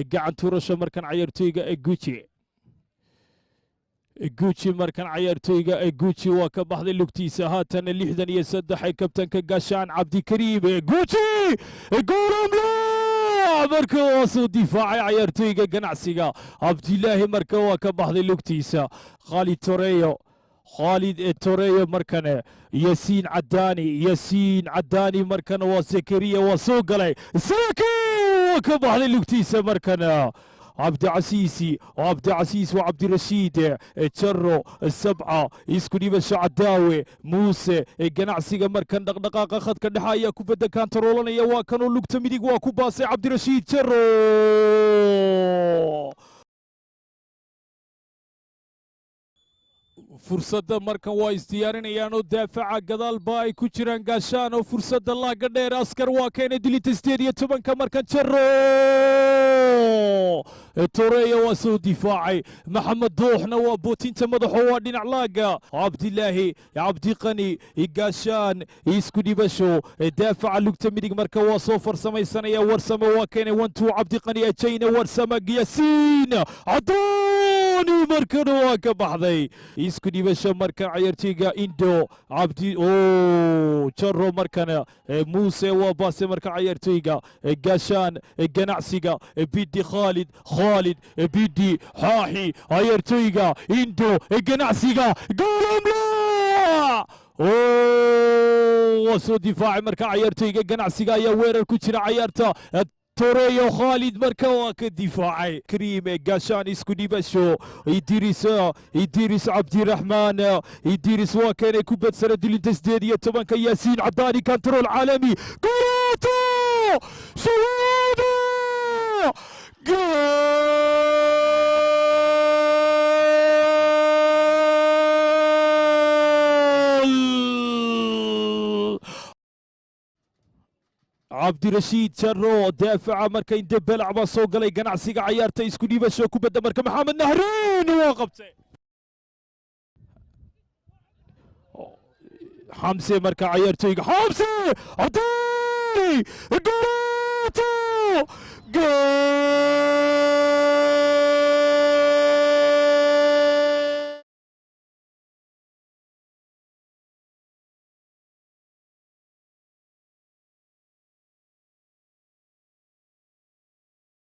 Gacan tuurasho markan cayaartooyga Guji. Guji markan cayaartooyga Guji waa ka baxday lugtiisa. Haatan 63 ee kabtanka Gaashaan Cabdikariim Guji goolamla marka waa soo difaacay cayaartooyga Ganacsiga Cabdilaahi, marka waa ka baxday lugtiisa. Khaalid Toreyo, Khaalid Toreyo markane Yasiin Cadaani, Yasiin Cadaani markana waa Zakariya, waa soo galay Saki, waa ka baxday lugtiisa markana. Cabdicasiisi, Cabdicasiis waa Cabdirashiid Jaro, 7 isku dhibasho Cadaawe Muuse. Ganacsiga markan dhaqdhaqaaqa khadka dhexe ayaa kubadda kaantaroolanaya. Waa kanoo lugta midig waa ku baasay Cabdirashiid Jaro. Fursadda markan waa isdiyaarinayaan oo daafaca gadaalba ay ku jiraan Gaashaan oo fursadda laaga dheer Askar waa keenay dilinta 18-ka markan Jaro Toreya waa soo difaacay. Maxamed Duuxna waa bootinta madaxo, waa dhinac laaga Cabdilaahi Cabdiqani. Gaashaan isku dhibasho daafaca lugta midig marka waa soo farsamaysanaya Warsame, waa keenay 1-2 Cabdiqani Ajayna Warsame Yasiin Cadaani markana waa ka baxday. Isku dhibasho markan cayaartooyga Indo Cabdi o Jaro markana Muuse waa baase marka cayaartooyga Gaashaan. Ganacsiga Bidi Khaalid, Khaalid Bidi Xaaxi cayaartooyga Indo. Ganacsiga goolamla waa soo difaacay marka cayaartooyga Ganacsiga ayaa weerar ku jira cayaarta. Toreyo Khaalid marka waa ka difaacay Kariim. Gaashaan isku dhibasho Idris, Idris Cabdiraxmaan Idris waa keenay kubad sare dilinta 18-ka Yaasiin Cadaani, control caalami, golato shuhuudo goal! Cabdirashiid Jaro daafaca marka Indebelac baa soo galay. Ganacsiga cayaarta isku dhiibasho kubadda marka Maxamed Nahriin waa qabtay. Xamse marka cayaartooyga Xamse Cadaani golato goal!